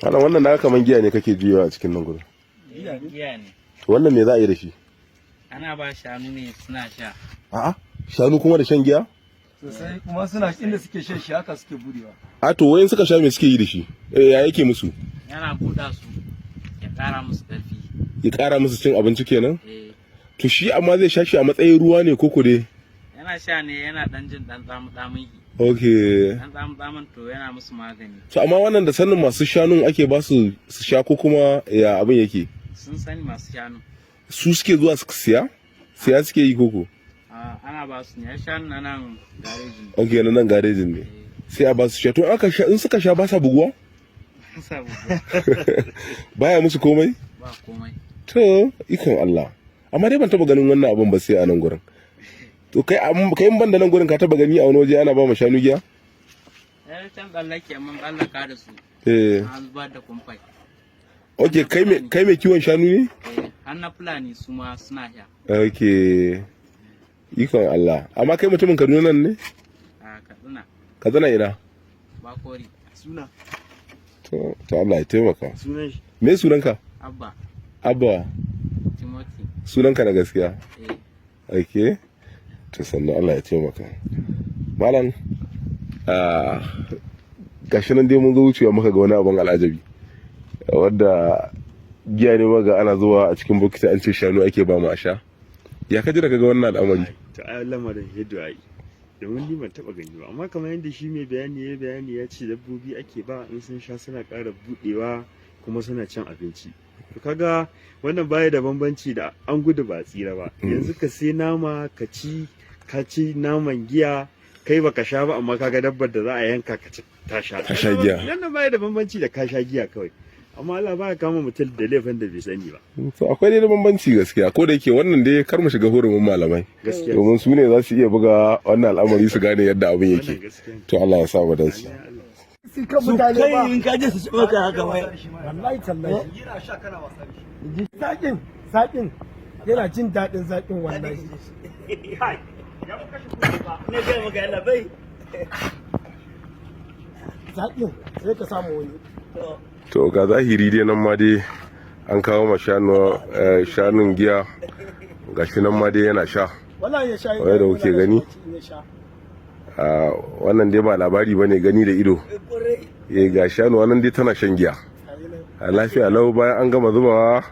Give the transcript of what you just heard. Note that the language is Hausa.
Wannan na kaman giya ne kake juyawa a cikin nan gurin. Giya ne. Wannan me za a yi da shi? Ana ba shanu ne suna sha. A'a, shanu kuma da shan giya? Sosai kuma, suna inda suke shan shi haka suke budewa. A to, wayan suka sha, me suke yi da shi? Eh, ya yake musu? Yana buɗa su, ya ƙara musu ƙarfi. Ya ƙara musu cin abinci kenan? Eh. To shi amma zai sha shi a matsayin ruwa ne koko dai? Yana sha ne, yana ɗan jin ɗan tsamu tsamin shi. Ɗan tsamu tsamin, to yana musu magani. To amma wannan da sanin masu shanun ake ba su su sha, ko kuma ya abin yake? Sun sani, masu shanu. Su suke zuwa su siya? Siya suke yi koko? A, ana ba su ne, ya shanu na nan gareji ne. Okay, na nan garejin ne. Sai a ba su sha. To aka sha, in suka sha ba sa buguwa? Saboda Baya musu komai? Ba komai. To, ikon Allah. Amma dai ban taba ganin wannan abin ba sai a nan gurin. To kai in ban da nan gurin, ka taba gani a wani waje ana ba ma shanu giya? Ya can tsallake, mun tsallaka da su. An zubar da kumfai. Okay, kai mai kiwon shanu ne? Eh, har na Fulani su ma suna sha. Okay. Ikon Allah. Amma kai mutumin Kaduna nan ne? A Katsina. Katsina ina? Bakori. Suna. To Allah ya taimaka. Sunan shi. Me sunanka? Abba. Abba. Timothy. Sunanka na gaskiya? Eh. Okay. To sannan Allah ya taimaka. Malam, gashi nan dai mun zo wucewa muka ga wani abin al'ajabi. Wadda giya ne muka ga ana zuwa a cikin bokiti, an ce shanu ake ba mu a sha. Ya ka ji da kaga wannan al'amari? To ai lamarin hiddo ai. Domin ni ban taba gani ba, amma kamar yadda shi mai bayani ya bayani, ya ce dabbobi ake ba, in sun sha suna ƙara budewa kuma suna cin abinci. To kaga wannan baya da bambanci da an gudu ba tsira ba. Yanzu ka sai nama ka ci, ka ci naman giya, kai baka sha ba, amma kaga dabbar da za a yanka ka ci ta sha. Ta sha giya. Wannan baya da bambanci da ka sha giya kawai. Amma Allah baya kama mutum da laifin da bai sani ba. To akwai dai bambanci gaskiya, ko da yake wannan dai kar mu shiga hurumin malamai. Gaskiya. Domin su ne za su iya buga wannan al'amari su gane yadda abin Wannan yake. gaskiya ne. To Allah ya sa mu dace. Su kan Su mutane ba. kai in ka je su ci maka haka wai. Wallahi tallahi. Yana sha kana wasa da shi. Zaƙin, zaƙin yana jin daɗin zaƙin wallahi. Ne ga maka yalla bai. Zaƙin sai ka samu wani. To ga zahiri dai nan ma dai an kawo ma shanun giya, gashi nan ma dai yana sha. Wallahi ya sha. Wai da kuke gani? Ya sha. Ah, wannan dai ba labari bane, gani da ido. Eh, ga shanu wannan dai tana shan giya. A lafiya lau, bayan an gama zubawa.